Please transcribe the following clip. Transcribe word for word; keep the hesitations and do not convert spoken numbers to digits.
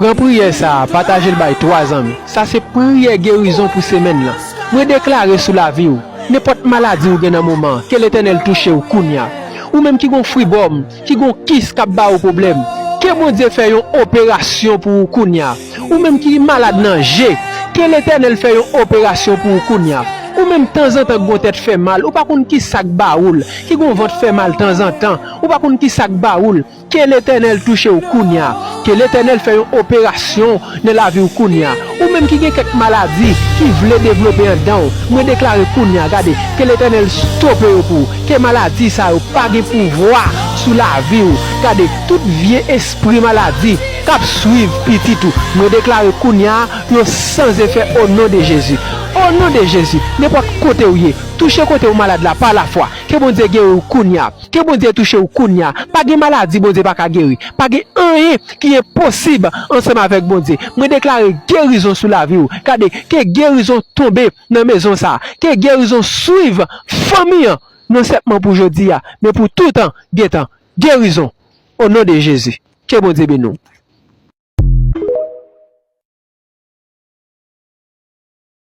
Pran priyè sa a, pataje l bay twa zanmi. Sa se priyè gerizon pou semèn nan. Mwen deklare sou lavi w, nenpòt maladi ou gen nan moman an, ke Letènèl touche w kounye a. Ou menm ki gon fribòm, ki gon kis k ap ba ou pwoblèm, ke Bondye fè yon operasyon pou ou kounye a. Ou menm ki malad nan je, ke Letènèl fè yon operasyon pou ou kounye a. Ou menm tanzantan k gon tèt fè mal, ou pa konn ki sa k ba ou l, ki gon vant fè mal tanzantan, ou pa konn ki sa k ba ou l. Ke Letènèl touche w kounye a. Ke Letènèl fè yon operasyon nan lavi w kounye a. Ou menm ki gen kèk maladi ki vle devlope anndan w, mwen deklare kounye a, gade, ke Letènèl stope yo pou ou. Ke maladi sa yo pa gen pouvwa sou lavi w. Gade, tout vye espri maladi k ap swiv pitit ou, mwen deklare kounye a, yo san efè o non de Jezi. O non de Jezi, nenpòt kote w ye, touche kote w malad la pa lafwa. Ke Bondye geri w kounye a. Ke Bondye touche w kounye a. Pa gen maladi Bondye pa ka geri. Pa gen anyen ki enposib ansanm avèk Bondye. Mwen deklare gerizon sou lavi w. Gade, ke gerizon tonbe nan mezon sa a. Ke gerizon swiv fanmi an, non sèlman pou jodi a, men pou toutan, gentan. Gerizon, o non de Jezi. Ke Bondye beni w.